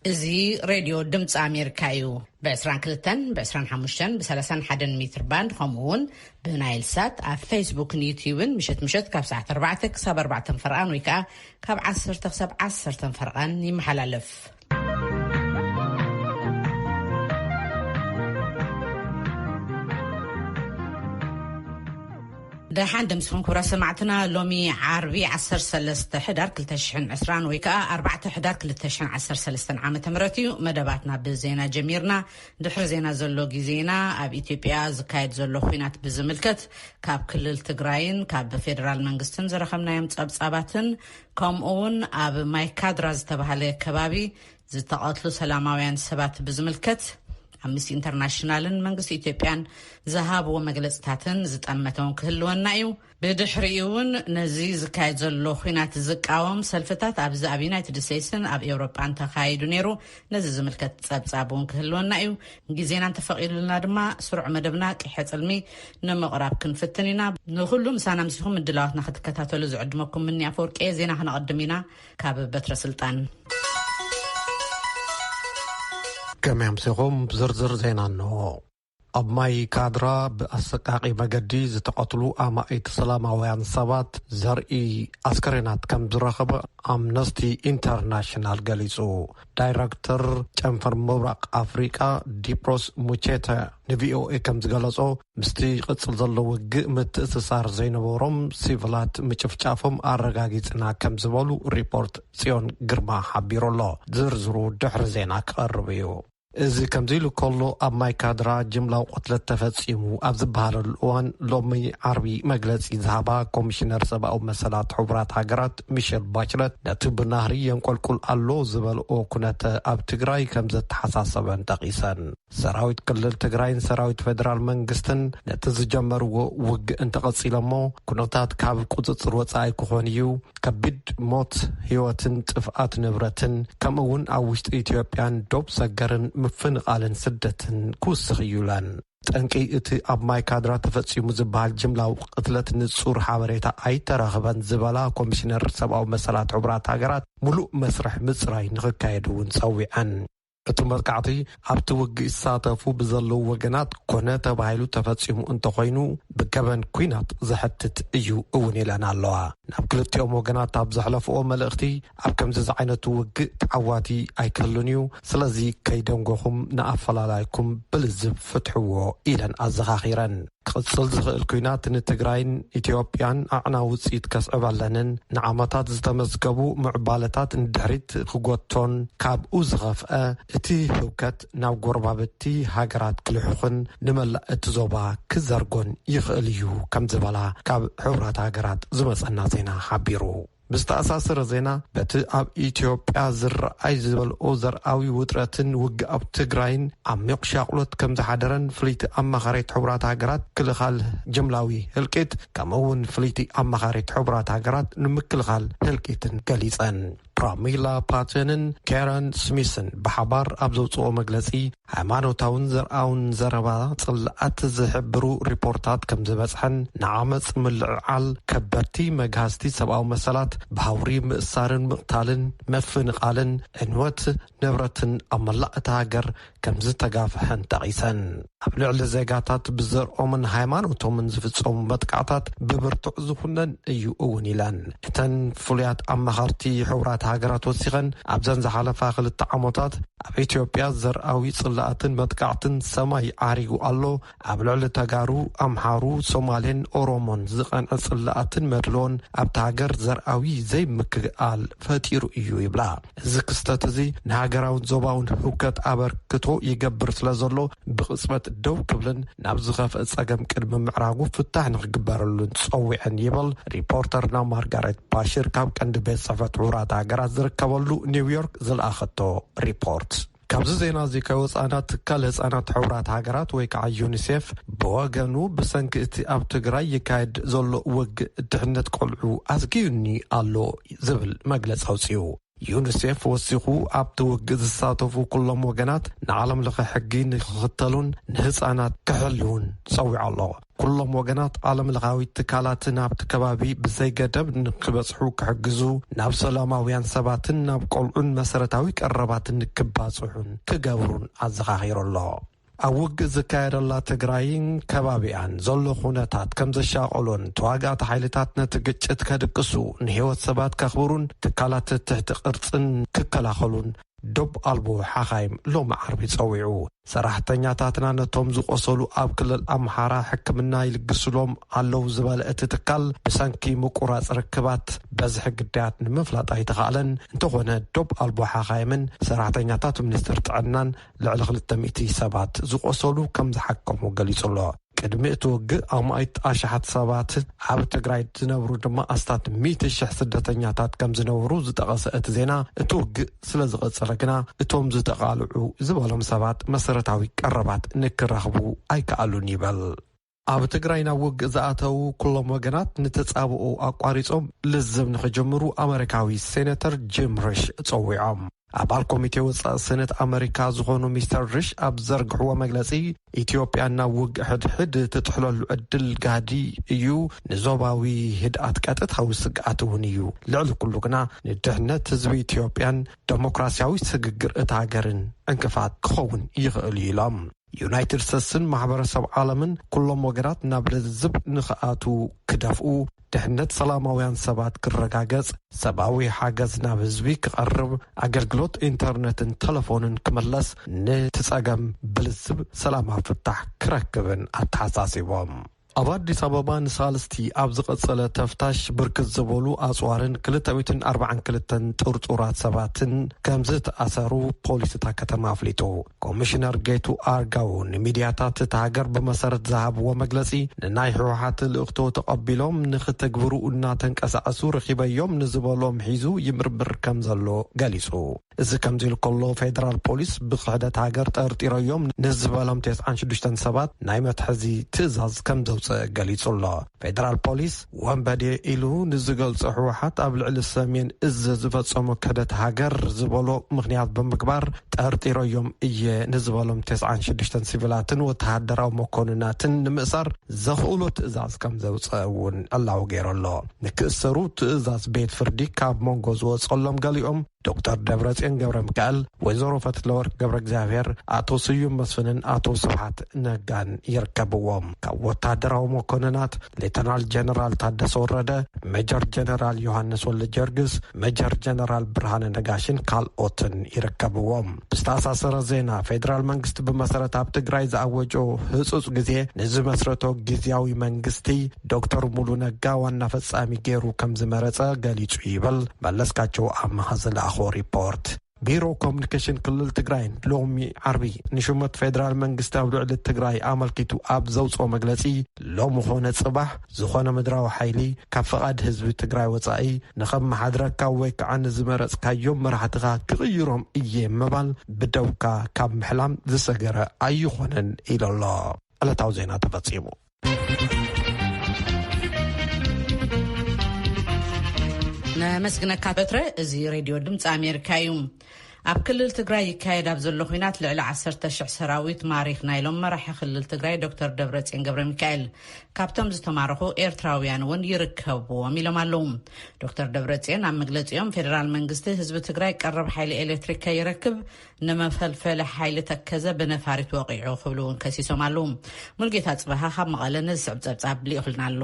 እዚ ሬድዮ ድምፂ ኣሜሪካ እዩ። ብ25፣ ብ31 ሜትር ባንድ፣ ከምኡ እውን ብናይል ሳት ኣብ ፌስቡክን ዩትዩብን ምሸት ምሸት ካብ ሰዓት ኣርባዕተ ክሳብ ኣርባዕተ ፈርቓን ወይ ከዓ ካብ ዓሰርተ ክሳብ ዓሰርተ ፈርቓን ይመሓላለፍ። ደሓን ደምስኹም ክቡራት ሰማዕትና። ሎሚ ዓርቢ ዓሰርተ ሰለስተ ሕዳር ክልተ ሽሕን ዕስራን ወይ ከዓ ኣርባዕተ ሕዳር ክልተ ሽሕን ዓሰርተ ሰለስተን ዓመተ ምህረት እዩ። መደባትና ብዜና ጀሚርና። ድሕሪ ዜና ዘሎ ግዜና ኣብ ኢትዮጵያ ዝካየድ ዘሎ ኲናት ብዝምልከት ካብ ክልል ትግራይን ካብ ፌደራል መንግስትን ዝረኸብናዮም ጸብጻባትን፣ ከምኡ እውን ኣብ ማይካድራ ዝተባሃለ ከባቢ ዝተቐትሉ ሰላማውያን ሰባት ብዝምልከት ኣምነስቲ ኢንተርናሽናልን መንግስቲ ኢትዮጵያን ዝሃብዎ መግለጽታትን ዝጠመተ እውን ክህልወና እዩ። ብድሕሪኡ እውን ነዚ ዝካየድ ዘሎ ኲናት ዝቃወም ሰልፍታት ኣብዚ ኣብ ዩናይትድ ስቴትስን ኣብ ኤውሮጳን ተኻይዱ ነይሩ። ነዚ ዝምልከት ጸብጻብ እውን ክህልወና እዩ። ግዜና እንተፈቒዱልና ድማ ስሩዕ መደብና ቂሐ ጽልሚ ንምቕራብ ክንፍትን ኢና። ንኹሉ ምሳና ምሲኹም ምድላዋትና ክትከታተሉ ዝዕድመኩም ምኒ ኣፈወርቂ እየ። ዜና ክነቐድም ኢና። ካብ በትረ ስልጣን። ከመይ ኣምሲኹም? ዝርዝር ዜና እንሆ። ኣብ ማይ ካድራ ብኣሰቃቂ መገዲ ዝተቐትሉ ኣማኢት ሰላማውያን ሰባት ዘርኢ ኣስከሬናት ከም ዝረኸበ ኣምነስቲ ኢንተርናሽናል ገሊጹ። ዳይረክተር ጨንፈር ምብራቕ ኣፍሪቃ ዲፕሮስ ሙቼተ ንቪኦኤ ከም ዝገለጾ፣ ምስቲ ቅጽል ዘሎ ውግእ ምትእስሳር ዘይነበሮም ሲቪላት ምጭፍጫፎም ኣረጋጊጽና ከም ዝበሉ ሪፖርት ጽዮን ግርማ ሓቢሩ ኣሎ። ዝርዝሩ ድሕሪ ዜና ክቐርብ እዩ። እዚ ከምዚ ኢሉ ከሎ፣ ኣብ ማይካድራ ጅምላዊ ቅትለት ተፈጺሙ ኣብ ዝበሃለሉ እዋን፣ ሎሚ ዓርቢ መግለጺ ዝሃባ ኮሚሽነር ሰብኣዊ መሰላት ሕቡራት ሃገራት ሚሸል ባችለት፣ ነቲ ብናህሪ የንቆልቁል ኣሎ ዝበልኦ ኩነተ ኣብ ትግራይ ከም ዘተሓሳሰበን ጠቒሰን። ሰራዊት ክልል ትግራይን ሰራዊት ፌደራል መንግስትን ነቲ ዝጀመርዎ ውግእ እንተቐጺሎሞ፣ ኩነታት ካብ ቁጽጽር ወጻኢ ክኾን እዩ። ከቢድ ሞት፣ ህይወትን ጥፍኣት ንብረትን፣ ከምኡ እውን ኣብ ውሽጢ ኢትዮጵያን ዶብ ሰገርን ምፍንቓልን ስደትን ክውስኽ እዩ ኢለን። ጠንቂ እቲ ኣብ ማይ ካድራ ተፈጺሙ ዝበሃል ጅምላዊ ቅትለት ንጹር ሓበሬታ ኣይተረኽበን ዝበላ ኮሚሽነር ሰብኣዊ መሰላት ሕቡራት ሃገራት፣ ሙሉእ መስርሕ ምጽራይ ንኽካየድ እውን ጸዊዐን። እቲ መጥቃዕቲ ኣብቲ ውግእ ይሳተፉ ብዘለዉ ወገናት ኮነ ተባሂሉ ተፈጺሙ እንተኾይኑ፣ ብገበን ኲናት ዘሕትት እዩ እውን ኢለን ኣለዋ። ናብ ክልቲኦም ወገናት ኣብ ዘሕለፍኦ መልእኽቲ፣ ኣብ ከምዚ ዝዓይነቱ ውግእ ተዓዋቲ ኣይክህሉን እዩ፣ ስለዚ ከይደንጎኹም ንኣፈላላይኩም ብልዝብ ፍትሕዎ ኢለን ኣዘኻኺረን። ክቕጽል ዝኽእል ኲናት ንትግራይን ኢትዮጵያን ኣዕናዊ ውጽኢት ከስዕበለንን ንዓመታት ዝተመዝገቡ ምዕባለታት ንድሕሪት ክጎቶን፣ ካብኡ ዝኸፍአ እቲ ህውከት ናብ ጎረባብቲ ሃገራት ክልሕኹን ንመላእ እቲ ዞባ ክዘርጎን ይኽእል እዩ ከም ዝበላ ካብ ሕቡራት ሃገራት ዝመጸና ዜና ሓቢሩ። ብዝተኣሳሰረ ዜና፣ በቲ ኣብ ኢትዮጵያ ዝረኣይ ዝበልኦ ዘርኣዊ ውጥረትን ውግእ ኣብ ትግራይን ዓሚቕ ሻቕሎት ከም ዝሓደረን ፍልይቲ ኣማኻሪት ሕቡራት ሃገራት ክልኻል ጅምላዊ ህልቂት፣ ከምኡ እውን ፍልይቲ ኣማኻሪት ሕቡራት ሃገራት ንምክልኻል ህልቂትን ገሊጸን። ፕራሚላ ፓተንን ካረን ስሚስን ብሓባር ኣብ ዘውፅኦ መግለፂ፣ ሃይማኖታውን ዘርኣውን ዘረባ ጽልኣት ዝሕብሩ ሪፖርታት ከም ዝበጽሐን፣ ንዓመጽ ምልዕዓል፣ ከበድቲ መግሃስቲ ሰብኣዊ መሰላት፣ ብሃውሪ ምእሳርን ምቕታልን፣ ምፍንቓልን፣ ዕንወት ንብረትን ኣብ መላእ እታ ሃገር ከም ዝተጋፍሐን ጠቒሰን። ኣብ ልዕሊ ዜጋታት ብዘርኦምን ሃይማኖቶምን ዝፍጸሙ መጥቃዕታት ብብርቱዕ ዝኹነን እዩ እውን ኢለን። እተን ፍሉያት ኣማኸርቲ ሕቡራት ሃገራት ወሲኸን፣ ኣብዘን ዝሓለፋ ክልተ ዓመታት ኣብ ኢትዮጵያ ዘርኣዊ ጽላኣትን መጥቃዕትን ሰማይ ዓሪጉ ኣሎ። ኣብ ልዕሊ ተጋሩ፣ ኣምሓሩ፣ ሶማሌን ኦሮሞን ዝቐንዐ ጽላኣትን መድሎን ኣብታ ሃገር ዘርኣዊ ዘይምክእኣል ፈጢሩ እዩ ይብላ። እዚ ክስተት እዚ ንሃገራውን ዞባውን ህውከት ኣበርክቶ ይገብር ስለ ዘሎ፣ ብቕጽበት ደው ክብልን ናብ ዝኸፍአ ጸገም ቅድሚ ምዕራጉ ፍታሕ ንኽግበረሉን ጸዊዐን ይብል ሪፖርተርና ማርጋሬት ባሽር ካብ ቀንዲ ቤት ጽሕፈት ሕቡራት ሃገራት ዝርከበሉ ኒውዮርክ ዝለኣኸቶ ሪፖርት። ካብዚ ዜና እዚ ከይወጻእና፣ ትካል ህጻናት ሕቡራት ሃገራት ወይ ከዓ ዩኒሴፍ ብወገኑ፣ ብሰንኪ እቲ ኣብ ትግራይ ይካየድ ዘሎ ውግእ ድሕነት ቆልዑ ኣስጊኡኒ ኣሎ ዝብል መግለጺ ኣውጺኡ። ዩኒሴፍ ወሲኹ ኣብቲ ውግእ ዝሳተፉ ኩሎም ወገናት ንዓለም ለኸ ሕጊ ንክኽተሉን ንህፃናት ክሕልውን ጸዊዑ ኣሎ። ኩሎም ወገናት ዓለም ለኻዊ ትካላትን ኣብቲ ከባቢ ብዘይገደብ ንክበጽሑ ክሕግዙ፣ ናብ ሰላማውያን ሰባትን ናብ ቆልዑን መሰረታዊ ቀረባትን ክባጽሑን ክገብሩን ኣዘኻኺሩ ኣሎ። ኣብ ውግእ ዝካየደላ ትግራይን ከባቢኣን ዘሎ ኩነታት ከም ዘሻቐሎን ተዋጋእቲ ሓይልታት ነቲ ግጭት ከድቅሱ፣ ንህይወት ሰባት ከኽብሩን ትካላት ትሕቲ ቅርጽን ክከላኸሉን ዶብ ኣልቦ ሓኻይም ሎሚ ዓርቢ ጸዊዑ። ሰራሕተኛታትና ነቶም ዝቆሰሉ ኣብ ክልል ኣምሓራ ሕክምና ይልግስሎም ኣለዉ ዝበለ እቲ ትካል፣ ብሰንኪ ምቁራጽ ርክባት በዝሒ ግዳያት ንምፍላጥ ኣይተኻእለን። እንተኾነ ዶብ ኣልቦ ሓኻይምን ሰራሕተኛታት ሚኒስትር ጥዕናን ልዕሊ ክልተ ሚእቲ ሰባት ዝቆሰሉ ከም ዝሓከሙ ገሊጹ ኣሎ። ቅድሚ እቲ ውግእ ኣማኢት ኣሽሓት ሰባት ኣብ ትግራይ ዝነብሩ ድማ ኣስታት ሚእቲ ሽሕ ስደተኛታት ከም ዝነበሩ ዝጠቐሰ እቲ ዜና፣ እቲ ውግእ ስለ ዝቐጸለ ግና እቶም ዝተቓልዑ ዝበሎም ሰባት መሰረታዊ ቀረባት ንክረኽቡ ኣይከኣሉን ይበል። ኣብ ትግራይ ናብ ውግእ ዝኣተዉ ኩሎም ወገናት ንተጻብኦ ኣቋሪጾም ልዝብ ንኽጅምሩ ኣመሪካዊ ሴኔተር ጂም ሪሽ ጸዊዖም። ኣባል ኮሚቴ ወጻኢ ሴኔት ኣመሪካ ዝኾኑ ሚስተር ሪሽ ኣብ ዘርግሕዎ መግለጺ፣ ኢትዮጵያ ናብ ውግእ ሕድሕድ ትጥሕለሉ ዕድል ጋህዲ እዩ፣ ንዞባዊ ህድኣት ቀጥታዊ ስግኣት እውን እዩ። ልዕሊ ኩሉ ግና ንድሕነት ህዝቢ ኢትዮጵያን ደሞክራሲያዊ ስግግር እታ ሃገርን ዕንቅፋት ክኸውን ይኽእል እዩ ኢሎም። ዩናይትድ ስቴትስን ማሕበረሰብ ዓለምን ኩሎም ወገናት ናብ ልዝብ ንኽኣቱ ክደፍኡ፣ ድሕነት ሰላማውያን ሰባት ክረጋገጽ፣ ሰብኣዊ ሓገዝ ናብ ህዝቢ ክቐርብ፣ ኣገልግሎት ኢንተርነትን ተለፎንን ክምለስ፣ ነቲ ጸገም ብልዝብ ሰላማዊ ፍታሕ ክረክብን ኣተሓሳሲቦም። ኣብ ኣዲስ ኣበባ ንሳልስቲ ኣብ ዝቐጸለ ተፍታሽ ብርክት ዝበሉ ኣጽዋርን ክልተ ሚእትን ኣርባዓን ክልተን ጥርጡራት ሰባትን ከም ዝተኣሰሩ ፖሊስ እታ ከተማ ኣፍሊጡ። ኮሚሽነር ጌቱ ኣርጋው ንሚድያታት እታ ሃገር ብመሰረት ዝሃብዎ መግለጺ፣ ንናይ ህወሓት ልእኽቶ ተቐቢሎም ንኽትግብሩ እናተንቀሳቐሱ ረኺበዮም ንዝበሎም ሒዙ ይምርምር ከም ዘሎ ገሊጹ። እዚ ከምዚ ኢሉ ከሎ፣ ፌደራል ፖሊስ ብክሕደት ሃገር ጠርጢረዮም ንዝበሎም ተስዓን ሽዱሽተን ሰባት ናይ መትሐዚ ትእዛዝ ከም ዘውፅእ ገሊጹ ኣሎ። ፌደራል ፖሊስ ወንበዴ ኢሉ ንዝገልጾ ህወሓት ኣብ ልዕሊ ሰሜን እዝ ዝፈጸሞ ክሕደት ሃገር ዝበሎ ምኽንያት ብምግባር፣ ጠርጢረዮም እየ ንዝበሎም ተስዓን ሽዱሽተን ሲቪላትን ወተሃደራዊ መኮንናትን ንምእሳር ዘኽእሎ ትእዛዝ ከም ዘውፅአ እውን ዕላዊ ገይሩ ኣሎ። ንክእሰሩ ትእዛዝ ቤት ፍርዲ ካብ መንጎ ዝወፀሎም ገሊኦም ዶክተር ደብረጽዮን ገብረ ሚካኤል፣ ወይዘሮ ፈትለወርቅ ገብረ እግዚኣብሔር፣ ኣቶ ስዩም መስፍንን ኣቶ ስብሓት ነጋን ይርከብዎም። ካብ ወታደራዊ መኮንናት ሌተናል ጀነራል ታደሰ ወረደ፣ ሜጀር ጀነራል ዮሃንስ ወልደ ጊዮርጊስ፣ ሜጀር ጀነራል ብርሃነ ነጋሽን ካልኦትን ይርከብዎም። ብዝተኣሳሰረ ዜና፣ ፌደራል መንግስቲ ብመሰረት ኣብ ትግራይ ዝኣወጆ ህጹጽ ግዜ ንዝመስረቶ ግዝያዊ መንግስቲ ዶክተር ሙሉ ነጋ ዋና ፈጻሚ ገይሩ ከም ዝመረጸ ገሊጹ ይብል መለስካቸው ኣመሃ ዝለኣኾ ሪፖርት። ቢሮ ኮሚኒኬሽን ክልል ትግራይን ሎሚ ዓርቢ ንሹመት ፌደራል መንግስቲ ኣብ ልዕሊ ትግራይ ኣመልኪቱ ኣብ ዘውፅኦ መግለፂ፣ ሎሚ ኾነ ፅባሕ ዝኾነ ምድራዊ ሓይሊ ካብ ፈቓድ ህዝቢ ትግራይ ወፃኢ ንኸመሓድረካ ወይ ከዓ ንዝመረፅካዮም መራሕትኻ ክቕይሮም እየ ምባል ብደውካ ካብ ምሕላም ዝሰገረ ኣይኾነን ኢሉ ኣሎ። ዕለታዊ ዜና ተፈፂሙ። ነመስግነካ በትረ። እዚ ሬድዮ ድምፂ ኣሜሪካ እዩ። ኣብ ክልል ትግራይ ይካየድ ኣብ ዘሎ ኲናት ልዕሊ ዓሰርተ ሽሕ ሰራዊት ማሪኽና ኢሎም መራሒ ክልል ትግራይ ዶክተር ደብረጽዮን ገብረ ሚካኤል። ካብቶም ዝተማረኹ ኤርትራውያን እውን ይርከብዎም ኢሎም ኣለዉ። ዶክተር ደብረጽዮን ኣብ መግለጺኦም፣ ፌደራል መንግስቲ ህዝቢ ትግራይ ቀረብ ሓይሊ ኤሌክትሪክ ከይረክብ ንመፈልፈሊ ሓይሊ ተከዘ ብነፋሪት ወቒዑ ክብሉ እውን ከሲሶም ኣለዉ። ሙልጌታ ጽበሃ ካብ መቐለ ነዚ ዝስዕብ ጸብጻብ ልኢኹልና ኣሎ።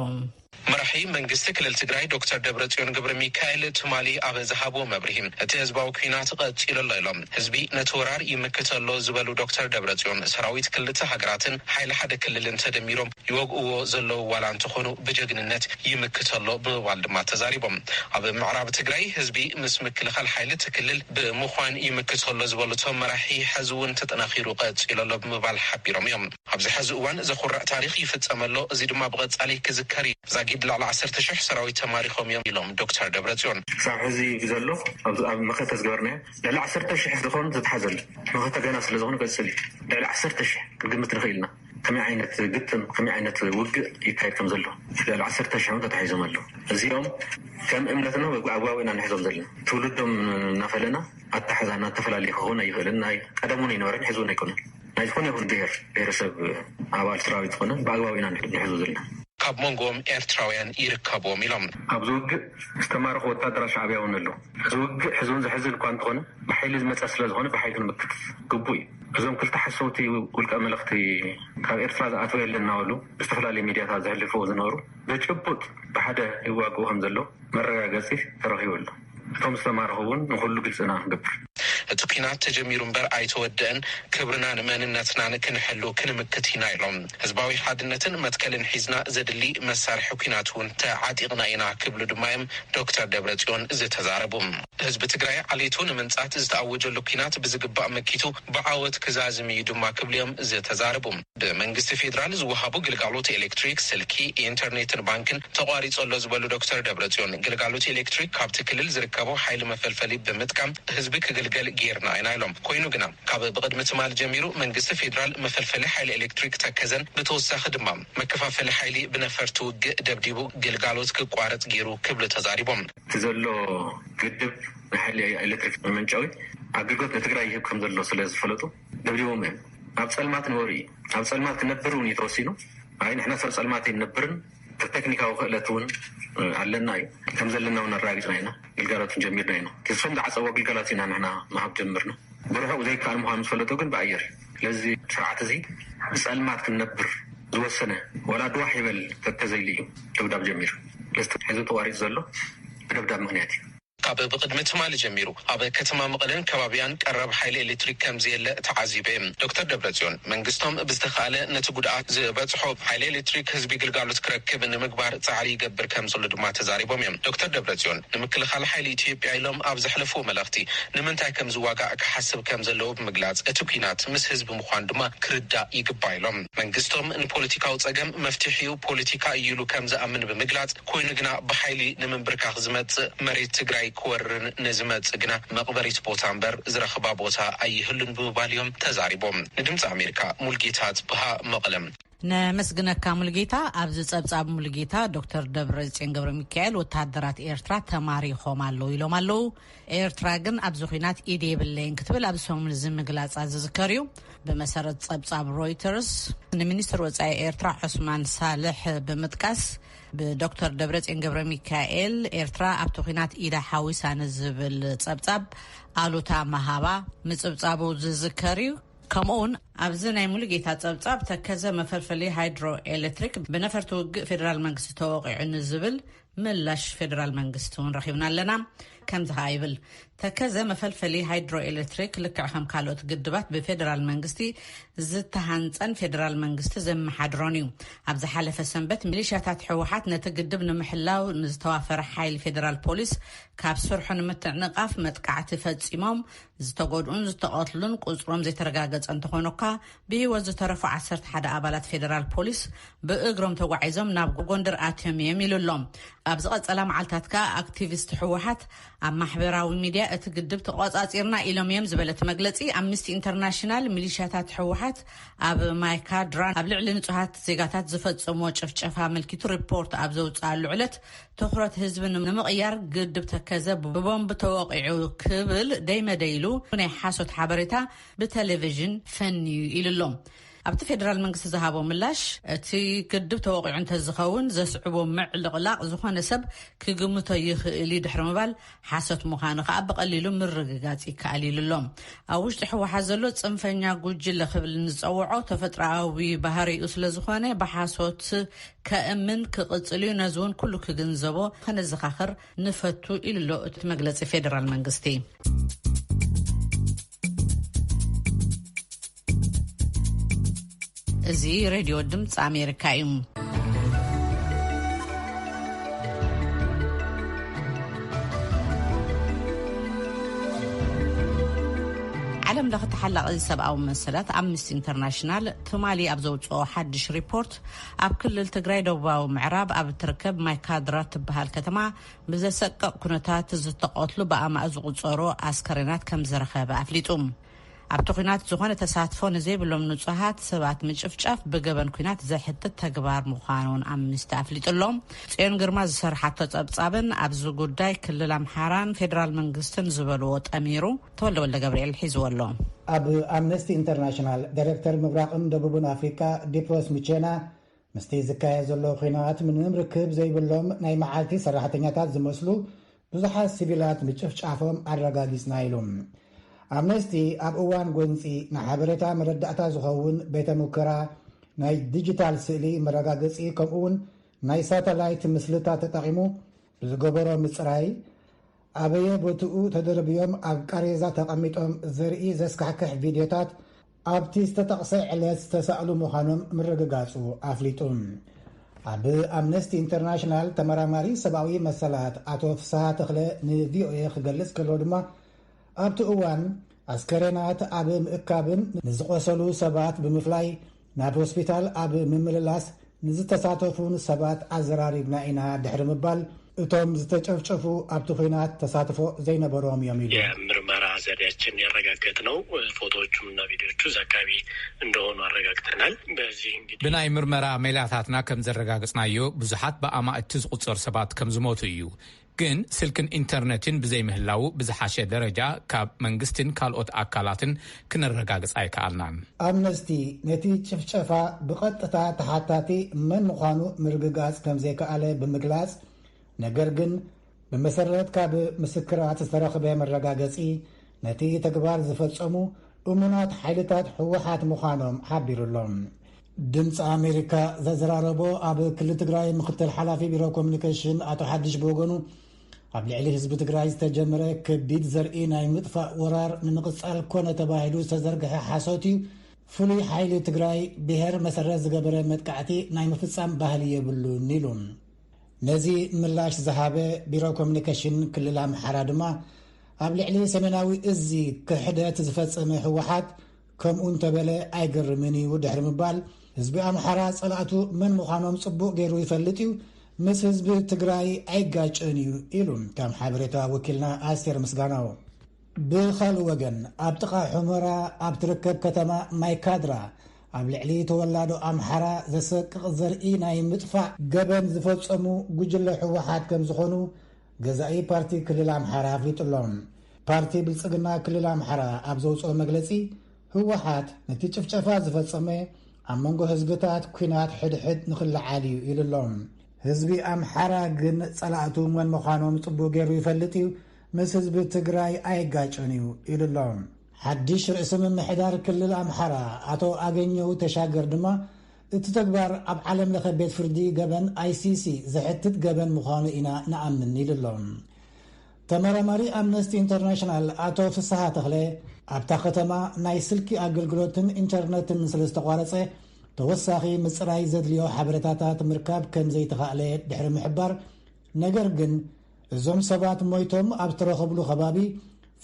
መራሒ መንግስቲ ክልል ትግራይ ዶክተር ደብረጽዮን ገብረ ሚካኤል ትማሊ ኣብ ዝሃብዎ መብርሂ፣ እቲ ህዝባዊ ኲናት ቀጺሉ ኣሎ ኢሎም። ህዝቢ ነቲ ወራር ይምክት ኣሎ ዝበሉ ዶክተር ደብረጽዮን፣ ሰራዊት ክልተ ሃገራትን ሓይሊ ሓደ ክልልን ተደሚሮም ይወግእዎ ዘለዉ ዋላ እንተኾኑ ብጀግንነት ይምክት ኣሎ ብምባል ድማ ተዛሪቦም። ኣብ ምዕራብ ትግራይ ህዝቢ ምስ ምክልኻል ሓይሊ እቲ ክልል ብምዃን ይምክት ኣሎ ዝበሉ እቶም መራሒ፣ ሕዚ እውን ተጠናኺሩ ቀጺሉ ኣሎ ብምባል ሓቢሮም እዮም። ኣብዚ ሕዚ እዋን ዘኹርዕ ታሪኽ ይፍጸም ኣሎ፣ እዚ ድማ ብቐጻሊ ክዝከር እዩ። ዛጊድ ልዕሊ ዓሰርተ ሽሕ ሰራዊት ተማሪኾም እዮም ኢሎም ዶክተር ደብረጽዮን። ክሳብ ሕዚ ብዘሎ ኣብዚ ኣብ መኸተ ዝገበርናዮ ልዕሊ ዓሰርተ ሽሕ ዝኾኑ ዝተሓዘሉ መኸተ ገና ስለ ዝኾነ ቀጽል እዩ። ልዕሊ ዓሰርተ ሽሕ ክንግምት ንኽእል ኢና። ከመይ ዓይነት ግጥም፣ ከመይ ዓይነት ውግእ ይካየድ ከም ዘሎ ልዕሊ ዓሰርተ ሽሕ እውን ተታሒዞም ኣለዉ። እዚኦም ከም እምነትና ወይ ኣግባብ ኢና ንሕዞም ዘለና። ትውልዶም እናፈለና፣ ኣታሕዛና ዝተፈላለየ ክኸውን ኣይኽእልን። ናይ ቀደም እውን ኣይነበረን፣ ሕዚ እውን ኣይኮነን። ናይ ዝኾነ ይኹን ብሔር ብሔረሰብ ኣባል ሰራዊት ዝኾነ ብኣግባብ ኢና ንሕዞ ዘለና። ካብ መንጎኦም ኤርትራውያን ይርከብዎም ኢሎም። ኣብዚ ውግእ ዝተማረኹ ወታደራት ሻዕብያ እውን ኣለዉ። እዚ ውግእ ሕዚ እውን ዘሕዝን እኳ እንተኾነ፣ ብሓይሊ ዝመፀ ስለ ዝኾነ ብሓይሊ ክንምክት ግቡእ እዩ። እዞም ክልተ ሓሰውቲ ውልቀ መለኽቲ ካብ ኤርትራ ዝኣተወ የለን እናበሉ ብዝተፈላለዩ ሚድያታት ዘሕልፍዎ ዝነበሩ፣ ብጭቡጥ ብሓደ ይዋግኡ ከም ዘለዉ መረጋገፂ ተረኺቡ ኣሎ። እቶም ዝተማረኹ እውን ንኹሉ ግልፂ ኢና ክንገብር። እቲ ኲናት ተጀሚሩ እምበር ኣይተወደአን። ክብርናን መንነትናን ክንሕሉ ክንምክት ኢና ኢሎም። ህዝባዊ ሓድነትን መትከልን ሒዝና ዘድሊ መሳርሒ ኲናት እውን ተዓጢቕና ኢና ክብሉ ድማ እዮም ዶክተር ደብረጽዮን ዝተዛረቡ። ህዝቢ ትግራይ ዓሌቱ ንምንጻት ዝተኣወጀሉ ኲናት ብዝግባእ መኪቱ ብዓወት ክዛዝም እዩ ድማ ክብሉ እዮም ዝተዛረቡ። ብመንግስቲ ፌዴራል ዝወሃቡ ግልጋሎት ኤሌክትሪክ፣ ስልኪ፣ ኢንተርኔትን ባንክን ተቋሪጹ ኣሎ ዝበሉ ዶክተር ደብረጽዮን፣ ግልጋሎት ኤሌክትሪክ ካብቲ ክልል ዝርከቦ ሓይሊ መፈልፈሊ ብምጥቃም ህዝቢ ክግልገል ጌርና ኢና ኢሎም። ኮይኑ ግና ካብ ብቕድሚ ትማል ጀሚሩ መንግስቲ ፌዴራል መፈልፈሊ ሓይሊ ኤሌክትሪክ ተከዘን ብተወሳኺ ድማ መከፋፈሊ ሓይሊ ብነፈርቲ ውግእ ደብዲቡ ግልጋሎት ክቋረጽ ገይሩ ክብሉ ተዛሪቦም። እቲ ዘሎ ግድብ ንሓይሊ ኤሌክትሪክ መመንጨዊ ኣገልግሎት ንትግራይ ይህብ ከም ዘሎ ስለ ዝፈለጡ ደብዲቦም እዮም። ኣብ ጸልማት ንበሩ እዩ። ኣብ ጸልማት ክነብር እውን እዩ ተወሲኑ። ኣይ ንሕና ሰብ ጸልማት ኣይንነብርን፣ ተክኒካዊ ክእለት እውን ኣለና እዩ። ከም ዘለና እውን ኣረጋጊጽና ኢና። ግልጋሎት ጀሚርና ኢና። እቶም ዝዓጸዎ ግልጋሎት ኢና ንሕና ምሃብ ጀምርና። ብርሑቕ ዘይከኣል ምዃኑ ዝፈለጡ ግን ብኣየር። ስለዚ ስርዓት እዚ ብጸልማት ክንነብር ዝወሰነ ዋላ ድዋሕ ይበል ተተዘይሉ እዩ ደብዳብ ጀሚሩ። ስለዚ ሕዚ ተቋሪጹ ዘሎ ብደብዳብ ምኽንያት እዩ። ካብ ብቕድሚ ትማሊ ጀሚሩ ኣብ ከተማ መቐለን ከባቢያን ቀረብ ሓይሊ ኤሌክትሪክ ከም ዘየለ ተዓዚበ። ዶክተር ደብረጽዮን መንግስቶም ብዝተኻእለ ነቲ ጉድኣት ዝበጽሖ ሓይሊ ኤሌክትሪክ ህዝቢ ግልጋሎት ክረክብ ንምግባር ጻዕሪ ይገብር ከም ዘሎ ድማ ተዛሪቦም እዮም። ዶክተር ደብረጽዮን ንምክልኻል ሓይሊ ኢትዮጵያ ኢሎም ኣብ ዘሕለፍዎ መልእኽቲ ንምንታይ ከም ዝዋጋእ ክሓስብ ከም ዘለዎ ብምግላጽ እቲ ኲናት ምስ ህዝቢ ምዃኑ ድማ ክርዳእ ይግባእ ኢሎም። መንግስቶም ንፖለቲካዊ ጸገም መፍትሒኡ ፖለቲካ እዩ ኢሉ ከም ዝኣምን ብምግላጽ ኮይኑ ግና ብሓይሊ ንምንብርካኽ ዝመጽእ መሬት ትግራይ ክወርርን ንዝመጽእ ግና መቕበሪት ቦታ እምበር ዝረኽባ ቦታ ኣይህሉን ብምባል እዮም ተዛሪቦም። ንድምፂ ኣሜሪካ ሙልጌታ ጽብሃ መቐለም። ነመስግነካ ሙልጌታ። ኣብዚ ጸብጻብ ሙልጌታ ዶክተር ደብረጽዮን ገብረ ሚካኤል ወተሃደራት ኤርትራ ተማሪኾም ኣለዉ ኢሎም ኣለዉ። ኤርትራ ግን ኣብዚ ኲናት ኢድ የብለይን ክትብል ኣብዚ ሰሙን እዚ ምግላጻ ዝዝከር እዩ። ብመሰረት ጸብጻብ ሮይተርስ፣ ንሚኒስትር ወጻኢ ኤርትራ ዑስማን ሳልሕ ብምጥቃስ፣ ብዶክተር ደብረጽዮን ገብረ ሚካኤል ኤርትራ ኣብቲ ኲናት ኢዳ ሓዊሳ ንዝብል ጸብጻብ ኣሉታ መሃባ ምጽብጻቡ ዝዝከር እዩ። ከምኡውን ኣብዚ ናይ ሙሉጌታ ጸብጻብ ተከዘ መፈልፈሊ ሃይድሮ ኤሌክትሪክ ብነፈርቲ ውግእ ፌደራል መንግስቲ ተወቒዑ ንዝብል ምላሽ ፌደራል መንግስቲ እውን ረኺብና ኣለና። ከምዚ ከኣ ይብል፣ ተከዘ መፈልፈሊ ሃይድሮ ኤሌክትሪክ ልክዕ ከም ካልኦት ግድባት ብፌደራል መንግስቲ ዝተሃንጸን ፌደራል መንግስቲ ዘመሓድሮን እዩ። ኣብ ዝሓለፈ ሰንበት ሚሊሻታት ህወሓት ነቲ ግድብ ንምሕላው ንዝተዋፈረ ሓይሊ ፌደራል ፖሊስ ካብ ስርሑ ንምትዕንቓፍ መጥቃዕቲ ፈጺሞም ዝተጎድኡን ዝተቐትሉን ቁጽሮም ዘይተረጋገጸ እንተኾነ እኳ ብህይወት ዝተረፉ ዓሰርተ ሓደ ኣባላት ፌደራል ፖሊስ ብእግሮም ተጓዒዞም ናብ ጎንደር ኣትዮም እዮም ኢሉ ኣሎ። ኣብ ዝቐጸላ መዓልታት ከኣ ኣክቲቪስት ህወሓት ኣብ ማሕበራዊ ሚድያ እቲ ግድብ ተቖጻጺርና ኢሎም እዮም ዝበለት መግለጺ ኣምነስቲ ኢንተርናሽናል፣ ሚሊሻታት ህወሓት ኣብ ማይካድራ ኣብ ልዕሊ ንጹሃት ዜጋታት ዝፈጸምዎ ጭፍጨፋ ኣመልኪቱ ሪፖርት ኣብ ዘውጽኣሉ ዕለት ትኹረት ህዝቢ ንምቕያር ግድብ ተከዘ ብቦምብ ተወቒዑ ክብል ደይመደይሉ ናይ ሓሶት ሓበሬታ ብቴሌቪዥን ፈንዩ ኢሉ ኣሎ። ኣብቲ ፌደራል መንግስቲ ዝሃቦ ምላሽ፣ እቲ ግድብ ተወቒዑ እንተዝኸውን ዘስዕቦ ምዕልቕላቕ ዝኾነ ሰብ ክግምቶ ይኽእል እዩ ድሕሪ ምባል፣ ሓሶት ምዃኑ ከኣ ብቐሊሉ ምርግጋጽ ይከኣል ኢሉ ኣሎ። ኣብ ውሽጢ ህወሓት ዘሎ ጽንፈኛ ጉጅለ ክብል ንዝጸውዖ ተፈጥሮኣዊ ባህሪኡ ስለ ዝኾነ ብሓሶት ከእምን ክቕጽል እዩ። ነዚ እውን ኩሉ ክግንዘቦ ከነዘኻኽር ንፈቱ ኢሉ ኣሎ እቲ መግለጺ ፌደራል መንግስቲ። እዚ ሬድዮ ድምፂ ኣሜሪካ እዩ። ዓለም ለኸ ተሓላቒ ሰብኣዊ መሰላት ኣምነስቲ ኢንተርናሽናል ትማሊ ኣብ ዘውፅኦ ሓድሽ ሪፖርት፣ ኣብ ክልል ትግራይ ደቡባዊ ምዕራብ ኣብ እትርከብ ማይካድራ ትበሃል ከተማ ብዘሰቅቕ ኩነታት ዝተቐትሉ ብኣማእ ዝቑጸሩ ኣስከሬናት ከም ዝረኸበ ኣፍሊጡ። ኣብቲ ኲናት ዝኾነ ተሳትፎ ንዘይብሎም ንጹሃት ሰባት ምጭፍጫፍ ብገበን ኲናት ዘሕትት ተግባር ምዃኑ እውን ኣምነስቲ ኣፍሊጡ ኣሎ። ጽዮን ግርማ ዝሰርሓቶ ጸብጻብን ኣብዚ ጉዳይ ክልል ኣምሓራን ፌደራል መንግስትን ዝበልዎ ጠሚሩ ተወልደ ወልደ ገብርኤል ሒዝዎ ኣሎ። ኣብ ኣምነስቲ ኢንተርናሽናል ዳይሬክተር ምብራቕን ደቡብን ኣፍሪቃ ዲፕሮስ ሙቼና ምስቲ ዝካየድ ዘሎ ኲናት ምንም ርክብ ዘይብሎም ናይ መዓልቲ ሰራሕተኛታት ዝመስሉ ብዙሓት ሲቪላት ምጭፍጫፎም ኣረጋጊጽና ኢሉ። ኣምነስቲ ኣብ እዋን ጎንጺ ንሓበሬታ መረዳእታ ዝኸውን ቤተ ሙከራ ናይ ዲጂታል ስእሊ መረጋገጺ ከምኡ እውን ናይ ሳተላይት ምስልታት ተጠቒሙ ብዝገበሮ ምጽራይ ኣበየ ቦትኡ ተደርብዮም ኣብ ቃሬዛ ተቐሚጦም ዘርኢ ዘስካሕክሕ ቪድዮታት ኣብቲ ዝተጠቕሰ ዕለት ዝተሳእሉ ምዃኖም ምርግጋጹ ኣፍሊጡ። ኣብ ኣምነስቲ ኢንተርናሽናል ተመራማሪ ሰብኣዊ መሰላት ኣቶ ፍስሃ ተኽለ ንቪኦኤ ክገልጽ ከሎ ድማ ኣብቲ እዋን ኣስከሬናት ኣብ ምእካብን ንዝቆሰሉ ሰባት ብምፍላይ ናብ ሆስፒታል ኣብ ምምልላስ ንዝተሳተፉን ሰባት ኣዘራሪብና ኢና ድሕሪ ምባል እቶም ዝተጨፍጨፉ ኣብቲ ኲናት ተሳትፎ ዘይነበሮም እዮም ኢሉ። የምርመራ ዘዴያችን ያረጋገጥነው ፎቶዎቹም እና ቪዲዮቹ እዛ አካባቢ እንደሆኑ አረጋግጠናል። በዚህ እንግዲህ ብናይ ምርመራ ሜላታትና ከም ዘረጋግጽናዮ ብዙሓት ብኣማእቲ ዝቑጸሩ ሰባት ከም ዝሞቱ እዩ። ግን ስልክን ኢንተርነትን ብዘይምህላው ብዝሓሸ ደረጃ ካብ መንግስትን ካልኦት ኣካላትን ክነረጋግጽ ኣይከኣልናን። ኣምነስቲ ነቲ ጭፍጨፋ ብቐጥታ ተሓታቲ መን ምዃኑ ምርግጋጽ ከም ዘይከኣለ ብምግላጽ፣ ነገር ግን ብመሰረት ካብ ምስክራት ዝተረኽበ መረጋገጺ ነቲ ተግባር ዝፈጸሙ እሙናት ሓይልታት ህወሓት ምዃኖም ሓቢሩ ኣሎ። ድምፂ ኣሜሪካ ዘዘራረቦ ኣብ ክልል ትግራይ ምክትል ሓላፊ ቢሮ ኮሚኒኬሽን ኣቶ ሓድሽ ብወገኑ ኣብ ልዕሊ ህዝቢ ትግራይ ዝተጀመረ ከቢድ ዘርኢ ናይ ምጥፋእ ወራር ንምቕጻል ኮነ ተባሂሉ ዝተዘርግሐ ሓሶት እዩ። ፍሉይ ሓይሊ ትግራይ ብሔር መሰረት ዝገበረ መጥቃዕቲ ናይ ምፍጻም ባህሊ የብሉን ኢሉ። ነዚ ምላሽ ዝሃበ ቢሮ ኮሚኒኬሽን ክልል ኣምሓራ ድማ ኣብ ልዕሊ ሰሜናዊ እዚ ክሕደት ዝፈጸመ ህወሓት ከምኡ እንተበለ ኣይገርምን እዩ ድሕሪ ምባል ህዝቢ ኣምሓራ ጸላእቱ መን ምዃኖም ጽቡቕ ገይሩ ይፈልጥ እዩ፣ ምስ ህዝቢ ትግራይ ኣይጋጨን እዩ ኢሉ ከም ሓበሬታ ወኪልና ኣስቴር ምስጋናው። ብኻልእ ወገን ኣብ ጥቓ ሑመራ ኣብ ትርከብ ከተማ ማይካድራ ኣብ ልዕሊ ተወላዶ ኣምሓራ ዘሰቅቕ ዘርኢ ናይ ምጥፋእ ገበን ዝፈጸሙ ጉጅለ ህወሓት ከም ዝኾኑ ገዛኢ ፓርቲ ክልል ኣምሓራ ኣፍሊጡ ኣሎ። ፓርቲ ብልጽግና ክልል ኣምሓራ ኣብ ዘውፅኦ መግለጺ ህወሓት ነቲ ጭፍጨፋ ዝፈጸመ ኣብ መንጎ ህዝብታት ኲናት ሕድሕድ ንኽለዓል እዩ ኢሉ ኣሎ። ህዝቢ ኣምሓራ ግን ጸላእቱ መን ምዃኖም ጽቡቕ ገይሩ ይፈልጥ እዩ፣ ምስ ህዝቢ ትግራይ ኣይጋጨን እዩ ኢሉ ኣሎ። ሓድሽ ርእሰ ምምሕዳር ክልል ኣምሓራ ኣቶ ኣገኘው ተሻገር ድማ እቲ ተግባር ኣብ ዓለም ለኸ ቤት ፍርዲ ገበን ኣይሲሲ ዘሕትት ገበን ምዃኑ ኢና ንኣምን ኢሉ ኣሎ። ተመራማሪ ኣምነስቲ ኢንተርናሽናል ኣቶ ፍስሃ ተኽለ ኣብታ ከተማ ናይ ስልኪ ኣገልግሎትን ኢንተርነትን ስለ ዝተቋረጸ ተወሳኺ ምጽራይ ዘድልዮ ሓበሬታታት ምርካብ ከም ዘይተኻእለ ድሕሪ ምሕባር፣ ነገር ግን እዞም ሰባት ሞይቶም ኣብ ዝተረኸብሉ ከባቢ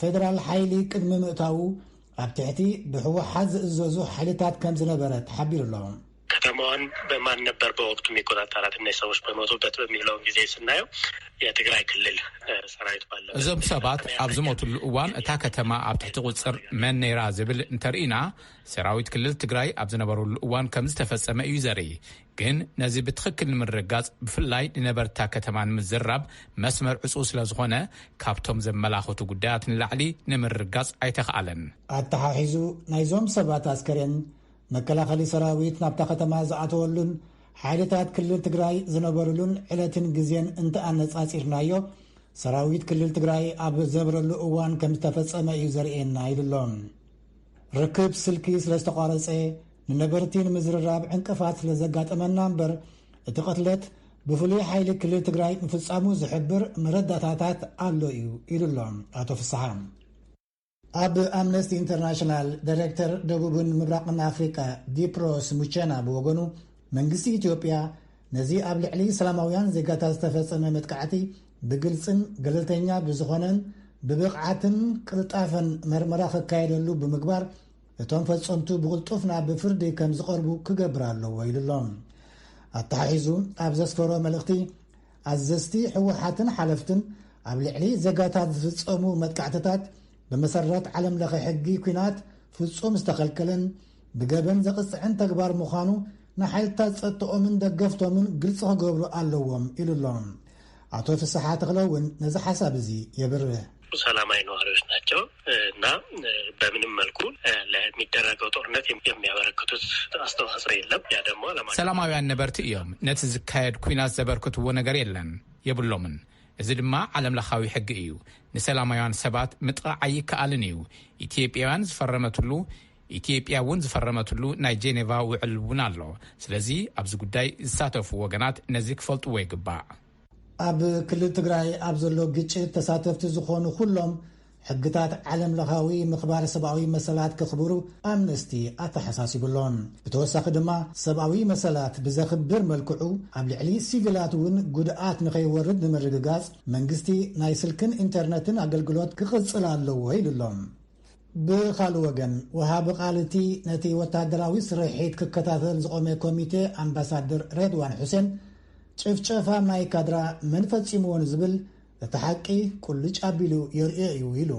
ፌደራል ሓይሊ ቅድሚ ምእታዉ ኣብ ትሕቲ ብህወሓት ዝእዘዙ ሓይልታት ከም ዝነበረ ተሓቢሩ ኣሎ። ከተማዋን በማን ነበር በወቅቱ የሚቆጣጠራት እነዚህ ሰዎች በሞቱበት በሚለው ጊዜ ስናየው የትግራይ ክልል ሰራዊት ባለበት እዞም ሰባት ኣብ ዝሞትሉ እዋን እታ ከተማ ኣብ ትሕቲ ቁፅር መን ነይራ ዝብል እንተርኢና ሰራዊት ክልል ትግራይ ኣብ ዝነበሩሉ እዋን ከም ዝተፈጸመ እዩ ዘርኢ። ግን ነዚ ብትኽክል ንምርጋጽ ብፍላይ ንነበርታ ከተማ ንምዝራብ መስመር ዕጹው ስለ ዝኾነ ካብቶም ዘመላኽቱ ጉዳያት ንላዕሊ ንምርጋጽ ኣይተኽኣለን። ኣተሓሒዙ ናይዞም ሰባት ኣስከሬን መከላኸሊ ሰራዊት ናብታ ከተማ ዝኣተወሉን ሓይልታት ክልል ትግራይ ዝነበሩሉን ዕለትን ግዜን እንተኣነጻጺርናዮ ሰራዊት ክልል ትግራይ ኣብ ዝነበረሉ እዋን ከም ዝተፈጸመ እዩ ዘርእየና ኢሉ ኣሎ። ርክብ ስልኪ ስለ ዝተቋረጸ ንነበርቲ ንምዝርራብ ዕንቅፋት ስለ ዘጋጠመና እምበር እቲ ቅትለት ብፍሉይ ሓይሊ ክልል ትግራይ ምፍጻሙ ዝሕብር መረዳታታት ኣሎ እዩ ኢሉ ኣሎ ኣቶ ፍስሓ። ኣብ ኣምነስቲ ኢንተርናሽናል ዳይሬክተር ደቡብን ምብራቕን ኣፍሪቃ ዲፕሮስ ሙቸና ብወገኑ መንግስቲ ኢትዮጵያ ነዚ ኣብ ልዕሊ ሰላማውያን ዜጋታት ዝተፈጸመ መጥቃዕቲ ብግልጽን ገለልተኛ ብዝኾነን ብብቕዓትን ቅልጣፈን መርመራ ክካየደሉ ብምግባር እቶም ፈጸምቱ ብቕልጡፍ ናብ ፍርዲ ከም ዝቐርቡ ክገብር ኣለዎ ኢሉ ኣሎ። ኣተሓሒዙ ኣብ ዘስፈሮ መልእኽቲ ኣዘዝቲ ህወሓትን ሓለፍትን ኣብ ልዕሊ ዜጋታት ዝፍጸሙ መጥቃዕትታት ብመሰረት ዓለም ለኸ ሕጊ ኲናት ፍጹም ዝተኸልከለን ብገበን ዘቕጽዕን ተግባር ምዃኑ ንሓይልታት ጸጥተኦምን ደገፍቶምን ግልጺ ክገብሩ ኣለዎም ኢሉ ኣሎ። ኣቶ ፍስሓ ተኽለ እውን ነዚ ሓሳብ እዚ የብርህ። ሰላማዊ ነዋሪዎች ናቸው እና በምንም መልኩ ለሚደረገው ጦርነት የሚያበረክቱት አስተዋጽኦ የለም። ያ ደግሞ ዓለም አቀፍ ሰላማውያን ነበርቲ እዮም። ነቲ ዝካየድ ኲናት ዘበርክትዎ ነገር የለን፣ የብሎምን። እዚ ድማ ዓለም ለኻዊ ሕጊ እዩ። ንሰላማውያን ሰባት ምጥቓዕ ኣይከኣልን እዩ። ኢትዮጵያውያን ዝፈረመትሉ፣ ኢትዮጵያ እውን ዝፈረመትሉ ናይ ጄኔቫ ውዕል እውን ኣሎ። ስለዚ ኣብዚ ጉዳይ ዝሳተፉ ወገናት ነዚ ክፈልጥዎ ይግባእ። ኣብ ክልል ትግራይ ኣብ ዘሎ ግጭት ተሳተፍቲ ዝኾኑ ኩሎም ሕግታት ዓለም ለኻዊ ምኽባር ሰብኣዊ መሰላት ከኽብሩ ኣምነስቲ ኣተሓሳሲቡ ኣሎ። ብተወሳኺ ድማ ሰብኣዊ መሰላት ብዘኽብር መልክዑ ኣብ ልዕሊ ሲቪላት እውን ጉድኣት ንኸይወርድ ንምርግጋጽ መንግስቲ ናይ ስልክን ኢንተርነትን ኣገልግሎት ክቕጽል ኣለዎ ኢሉ ኣሎ። ብኻልእ ወገን፣ ወሃቢ ቃል እቲ ነቲ ወታደራዊ ስርሒት ክከታተል ዝቖመ ኮሚቴ ኣምባሳደር ሬድዋን ሑሴን፣ ጭፍጨፋ ማይ ካድራ መን ፈጺምዎ ንዝብል እቲ ሓቂ ቁልጭ ኣቢሉ የርእዮ እዩ ኢሉ።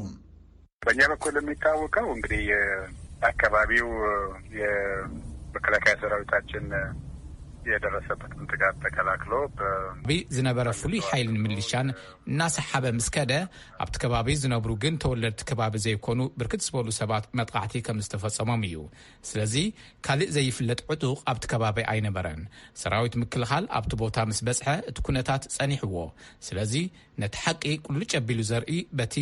በእኛ በኩል የሚታወቀው እንግዲህ የአካባቢው የመከላከያ ሰራዊታችን የደረሰበትን ጥቃት ተከላክሎ በ- ዝነበረ ፍሉይ ሓይልን ሚሊሻን እናሰሓበ ምስ ከደ፣ ኣብቲ ከባቢ ዝነብሩ ግን ተወለድቲ ከባቢ ዘይኮኑ ብርክት ዝበሉ ሰባት መጥቃዕቲ ከም ዝተፈጸሞም እዩ። ስለዚ ካልእ ዘይፍለጥ ዕጡቕ ኣብቲ ከባቢ ኣይነበረን። ሰራዊት ምክልኻል ኣብቲ ቦታ ምስ በጽሐ እቲ ኩነታት ጸኒሕዎ። ስለዚ ነቲ ሓቂ ቁልጭ ኣቢሉ ዘርኢ በቲ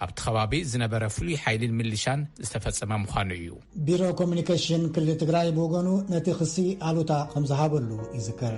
ኣብቲ ከባቢ ዝነበረ ፍሉይ ሓይልን ሚሊሻን ዝተፈጸመ ምዃኑ እዩ። ቢሮ ኮሚኒኬሽን ክልል ትግራይ ብወገኑ ነቲ ክሲ ኣሉታ ከም ዝሃበሉ ይዝከር።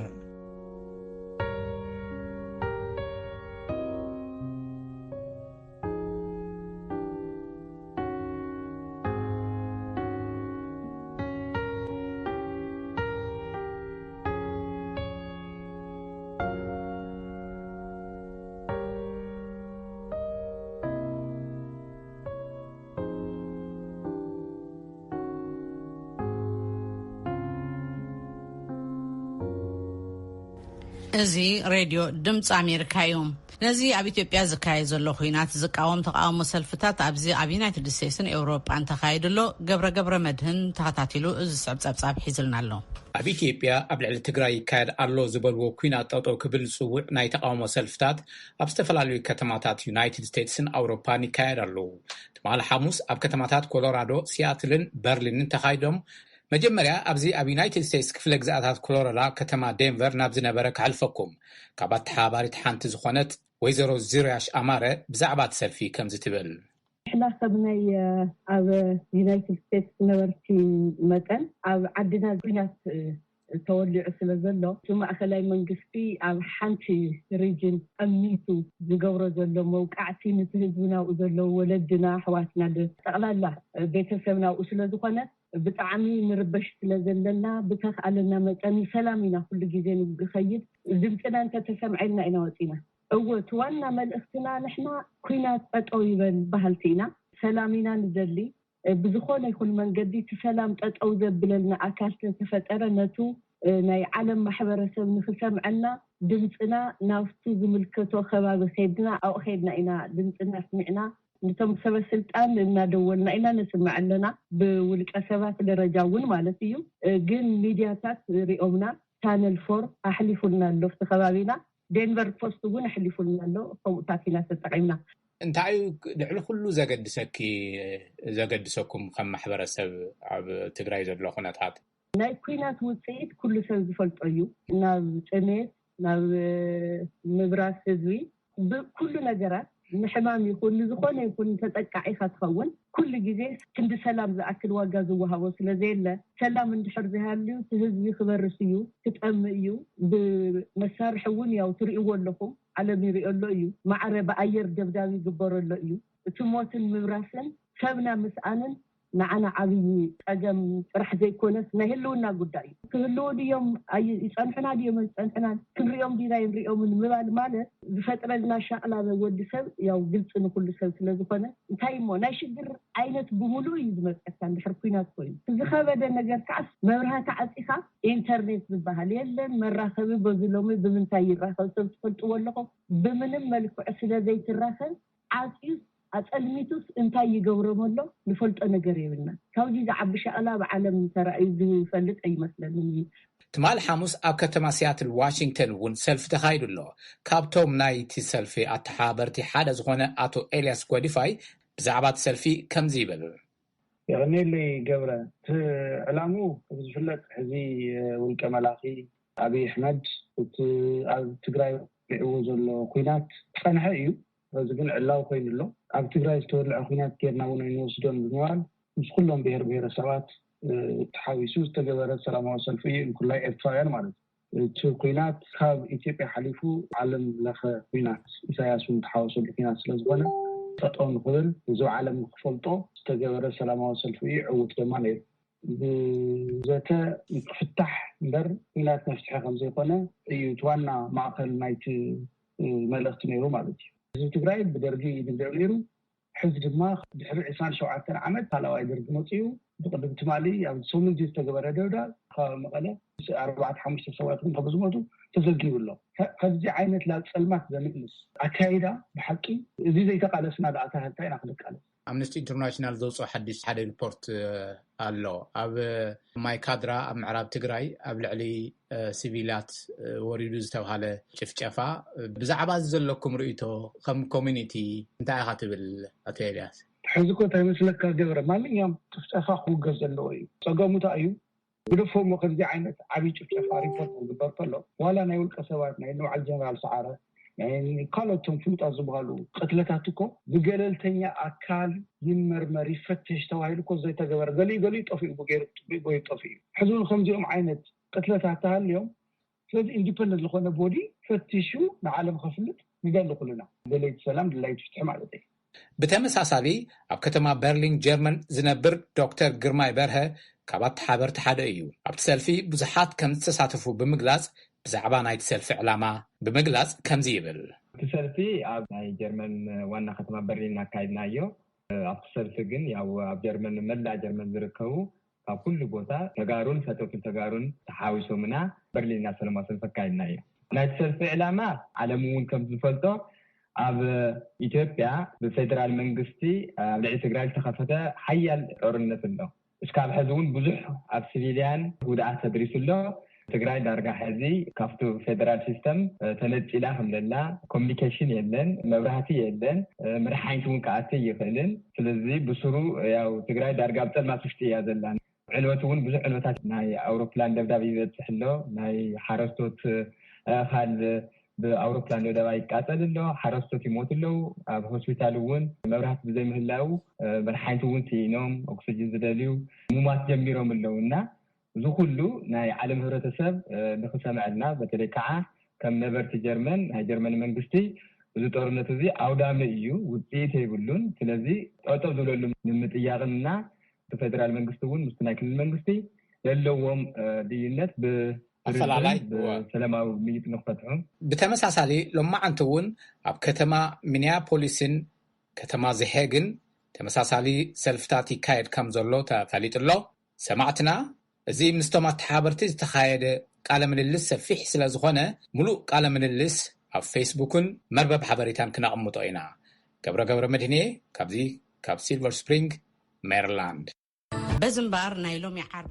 እዚ ሬድዮ ድምፂ ኣሜሪካ እዩ። ነዚ ኣብ ኢትዮጵያ ዝካየድ ዘሎ ኲናት ዝቃወም ተቃውሞ ሰልፍታት ኣብዚ ኣብ ዩናይትድ ስቴትስን ኤውሮጳን ተኻይዱ ኣሎ። ገብረ ገብረ መድህን ተኸታቲሉ እዚ ዝስዕብ ጸብጻብ ሒዝልና ኣሎ። ኣብ ኢትዮጵያ ኣብ ልዕሊ ትግራይ ይካየድ ኣሎ ዝበልዎ ኲናት ጠጠው ክብል ዝጽውዕ ናይ ተቃውሞ ሰልፍታት ኣብ ዝተፈላለዩ ከተማታት ዩናይትድ ስቴትስን ኣውሮፓን ይካየድ ኣሎ። ትማሊ ሓሙስ ኣብ ከተማታት ኮሎራዶ፣ ሲያትልን በርሊንን ተኻይዶም። መጀመርያ ኣብዚ ኣብ ዩናይትድ ስቴትስ ክፍለ ግዝኣታት ኮሎራዶ ከተማ ዴንቨር ናብ ዝነበረ ከሕልፈኩም። ካብ ኣተሓባሪት ሓንቲ ዝኾነት ወይዘሮ ዙርያሽ ኣማረ ብዛዕባ እቲ ሰልፊ ከምዚ ትብል። ንሕና ከም ናይ ኣብ ዩናይትድ ስቴትስ ነበርቲ መጠን ኣብ ዓድና ኲናት ተወሊዑ ስለ ዘሎ፣ እቲ ማእኸላይ መንግስቲ ኣብ ሓንቲ ሪጅን ጠሚቱ ዝገብሮ ዘሎ መውቃዕቲ፣ ነቲ ህዝቢ ናብኡ ዘለዉ ወለድና፣ ኣሕዋትና፣ ደ-፣ ጠቕላላ ቤተሰብ ናብኡ ስለ ዝኾነ፣ ብጣዕሚ ንርበሽ ስለ ዘለና፣ ብተኽኣለና መጠን ንሰላም ኢና ኩሉ ግዜ ንኸይድ። ድምፅና እንተተሰምዐልና ኢና ወፂና። እወ፣ እቲ ዋና መልእኽትና ንሕና ኲናት ጠጠው ይበል በሃልቲ ኢና። ሰላም ኢና ንደሊ። ብዝኾነ ይኹን መንገዲ እቲ ሰላም ጠጠው ዘብለልና ኣካል ተተፈጠረ፣ ነቱ ናይ ዓለም ማሕበረሰብ ንኽሰምዐና ድምፅና ናብቲ ዝምልከቶ ከባቢ ኸድና፣ ኣብኡ ኸድና ኢና ድምፅና ኣስሚዕና። ነቶም ሰበ ስልጣን እናደወልና ኢና ነስምዕ ኣለና፣ ብውልቀ ሰባት ደረጃ እውን ማለት እዩ። ግን ሚድያታት ሪኦምና፣ ቻነል ፎር ኣሕሊፉልና ኣሎ ኣብቲ ከባቢና። ዴንቨር ፖስት እውን ኣሕሊፉልና ኣሎ። ከምኡታት ኢና ተጠቒምና። እንታይ እዩ ልዕሊ ኩሉ ዘገድሰኪ፣ ዘገድሰኩም ከም ማሕበረሰብ ኣብ ትግራይ ዘሎ ኩነታት? ናይ ኲናት ውፅኢት ኩሉ ሰብ ዝፈልጦ እዩ። ናብ ጥሜት፣ ናብ ምብራስ ህዝቢ፣ ብኩሉ ነገራት ንሕማም ይኹን ንዝኾነ ይኹን ተጠቃዒ ኢኻ ትኸውን። ኩሉ ግዜ ክንዲ ሰላም ዝኣክል ዋጋ ዝወሃቦ ስለ ዘየለ፣ ሰላም እንድሕር ዘይሃልዩ እቲ ህዝቢ ክበርስ እዩ፣ ክጠምእ እዩ። ብመሳርሒ እውን ያው ትርእይዎ ኣለኹም፣ ዓለም ይርእዮ ኣሎ እዩ። ማዕረ ብኣየር ደብዳብ ይግበሮ ኣሎ እዩ። እቲ ሞትን ምብራስን ሰብና ምስኣንን ንዓና ዓብዪ ጸገም ጥራሕ ዘይኮነስ ናይ ህልውና ጉዳይ እዩ። ክህልዉ ድዮም ኣይ-፣ ይጸንሑና ድዮም ኣይጸንሑናን፣ ክንሪኦም ዲና ኣይንሪኦምን ምባል ማለት ዝፈጥረልና ሻቕላ ወዲ ሰብ ያው ግልፂ ንኩሉ ሰብ ስለ ዝኾነ፣ እንታይ እሞ ናይ ሽግር ዓይነት ብምሉእ እዩ ዝመፀካ እንድሕር ኲናት ኮይኑ። ዝኸበደ ነገር ከዓስ መብራህቲ ዓፂኻ ኢንተርኔት ዝበሃል የለን፣ መራኸቢ በዚ ሎሚ ብምንታይ ይራኸብ ሰብ ትፈልጥዎ ኣለኹም? ብምንም መልክዑ ስለ ዘይትራኸብ ዓፅዩ ኣጸልሚቱስ እንታይ ይገብሮም ኣሎ? ንፈልጦ ነገር የብልና። ካብዚ ዝዓቢ ሻእላ ኣብ ዓለም ተራእዩ ዝፈልጥ ኣይመስለንን እዩ። ትማሊ ሓሙስ ኣብ ከተማ ሲያትል ዋሽንግተን እውን ሰልፊ ተኻይዱ ኣሎ። ካብቶም ናይቲ ሰልፊ ኣተሓባበርቲ ሓደ ዝኾነ ኣቶ ኤልያስ ጎዲፋይ ብዛዕባ እቲ ሰልፊ ከምዚ ይብል። የቐኔለይ ገብረ፣ እቲ ዕላሙ ከም ዝፍለጥ ሕዚ ውልቀ መላኺ ኣብይ ኣሕመድ እቲ ኣብ ትግራይ ወሊዕዎ ዘሎ ኩናት ጸንሐ እዩ። በዚ ግን ዕላዊ ኮይኑ ኣሎ። ኣብ ትግራይ ዝተወልዐ ኩናት ጌርና እውን ኣይንወስዶን ብምባል ምስ ኩሎም ብሔር ብሔረሰባት ተሓዊሱ ዝተገበረ ሰላማዊ ሰልፊ እዩ፣ እንኩላይ ኤርትራውያን ማለት እዩ። እቲ ኩናት ካብ ኢትዮጵያ ሓሊፉ ዓለም ለኸ ኩናት ኢሳያስ እውን ተሓወሰሉ ኩናት ስለዝኾነ ጠጠው ንክብል ህዝቢ ዓለም ንክፈልጦ ዝተገበረ ሰላማዊ ሰልፊ እዩ። ዕውት ድማ ነይሩ። ብዘተ ክፍታሕ እምበር ኩናት መፍትሒ ከምዘይኮነ እዩ እቲ ዋና ማእኸል ናይቲ መልእኽቲ ነይሩ ማለት እዩ። ህዝቢ ትግራይ ብደርጊ ይግዘዕ ነይሩ። ሕዚ ድማ ድሕሪ ዕስራን ሸውዓተን ዓመት ካልኣዋይ ደርጊ መፅኡ። ብቅድም ትማሊ ኣብ ሰሙን ዝተገበረ ደብዳብ ከባቢ መቐለ ኣርባዕተ ሓሙሽተ ሰባት እውን ከም ዝሞቱ ተዘጊቡ ኣሎ። ከምዚ ዓይነት ናብ ፀልማት ዘምልስ ኣካይዳ ብሓቂ እዚ ዘይተቃለስና ደኣ እንታይ ኢና ክንቃለስ? ኣምነስቲ ኢንተርናሽናል ዘውፅኦ ሓድሽ ሓደ ሪፖርት ኣሎ። ኣብ ማይካድራ ኣብ ምዕራብ ትግራይ ኣብ ልዕሊ ሲቪላት ወሪዱ ዝተባሃለ ጭፍጨፋ፣ ብዛዕባ እዚ ዘለኩም ርእይቶ ከም ኮሚኒቲ እንታይ ኢኻ ትብል ኣቶ ኤልያስ? ሕዚ እኮ እንታይ መስለካ ገብረ፣ ማንኛውም ጭፍጨፋ ክውገዝ ዘለዎ እዩ። ፀገሙ እንታይ እዩ? ግደፎ እሞ ከምዚ ዓይነት ዓብዪ ጭፍጨፋ ሪፖርት ክግበር ከሎ ዋላ ናይ ውልቀ ሰባት ናይ ንባዓል ጀነራል ሰዓረ ናይ ካልኦት እቶም ፍሉጣት ዝበሃሉ ቅትለታት እኮ ብገለልተኛ ኣካል ይመርመር ይፈተሽ ተባሂሉ እኮ ዘይተገበረ፣ ገሊኡ ገሊኡ ጠፊኡ ብገይሩ ብጎይሩ ጠፊኡ እዩ። ሕዚ እውን ከምዚኦም ዓይነት ቅትለታት ተሃልዮም ስለዚ ኢንዲፐንደንት ዝኾነ ቦዲ ፈቲሹ ንዓለም ከፍልጥ ንደሊ ኩልና ደለይቲ ሰላም ደላይቲ ፍትሒ ማለት እዩ። ብተመሳሳሊ ኣብ ከተማ በርሊን ጀርመን ዝነብር ዶክተር ግርማይ በርሀ ካብ ኣተሓበርቲ ሓደ እዩ። ኣብቲ ሰልፊ ብዙሓት ከም ዝተሳተፉ ብምግላጽ ብዛዕባ ናይቲ ሰልፊ ዕላማ ብምግላጽ ከምዚ ይብል። እቲ ሰልፊ ኣብ ናይ ጀርመን ዋና ከተማ በርሊን ኣካይድናዮ። ኣብቲ ሰልፊ ግን ያው ኣብ ጀርመን መላእ ጀርመን ዝርከቡ ካብ ኩሉ ቦታ ተጋሩን ፈተውትን ተጋሩን ተሓዊሶምና በርሊን ናብ ሰላማዊ ሰልፊ ኣካይድናዮ። ናይቲ ሰልፊ ዕላማ ዓለም እውን ከም ዝፈልጦ ኣብ ኢትዮጵያ ብፌደራል መንግስቲ ኣብ ልዕሊ ትግራይ ዝተኸፈተ ሓያል ጦርነት ኣሎ። እስካብ ሕዚ እውን ብዙሕ ኣብ ሲቪልያን ጉድኣት ተድሪሱ ኣሎ። ትግራይ ዳርጋ ሕዚ ካብቲ ፌደራል ሲስተም ተነፂላ ከም ዘላ፣ ኮሚኒኬሽን የለን፣ መብራህቲ የለን፣ መድሓኒት እውን ክኣቲ ይኽእልን። ስለዚ ብስሩ ያው ትግራይ ዳርጋ ኣብ ፀልማት ውሽጢ እያ ዘላ። ዕንወት እውን ብዙሕ ዕንወታት ናይ ኣውሮፕላን ደብዳብ ይበፅሕ ኣሎ። ናይ ሓረስቶት ኣእኻል ብኣውሮፕላን ደብዳብ ይቃፀል ኣሎ። ሓረስቶት ይሞቱ ኣለዉ። ኣብ ሆስፒታል እውን መብራህቲ ብዘይምህላው መድሓኒት እውን ስኢኖም ኦክስጅን ዝደልዩ ሙማት ጀሚሮም ኣለዉ እና እዚ ኩሉ ናይ ዓለም ህብረተሰብ ንክሰምዐልና በተለይ ከዓ ከም ነበርቲ ጀርመን ናይ ጀርመን መንግስቲ እዚ ጦርነት እዚ ኣውዳሚ እዩ፣ ውፅኢት የብሉን። ስለዚ ጠጠው ዝብለሉ ንምጥያቕና እቲ ፌደራል መንግስቲ እውን ምስቲ ናይ ክልል መንግስቲ ዘለዎም ድይነት ብሰላማዊ ምይጥ ንክፈትሑ። ብተመሳሳሊ ሎማዓንቲ እውን ኣብ ከተማ ሚኒያፖሊስን ከተማ ዘሄግን ተመሳሳሊ ሰልፍታት ይካየድ ከም ዘሎ ተፈሊጡ ኣሎ። ሰማዕትና፣ እዚ ምስቶም ኣተሓበርቲ ዝተኻየደ ቃለ ምልልስ ሰፊሕ ስለ ዝኾነ ሙሉእ ቃለ ምልልስ ኣብ ፌስቡክን መርበብ ሓበሬታን ክነቕምጦ ኢና። ገብረ ገብረ መድህኔ ካብዚ ካብ ሲልቨር ስፕሪንግ ሜሪላንድ። በዚ እምበኣር ናይ ሎሚ ዓርቢ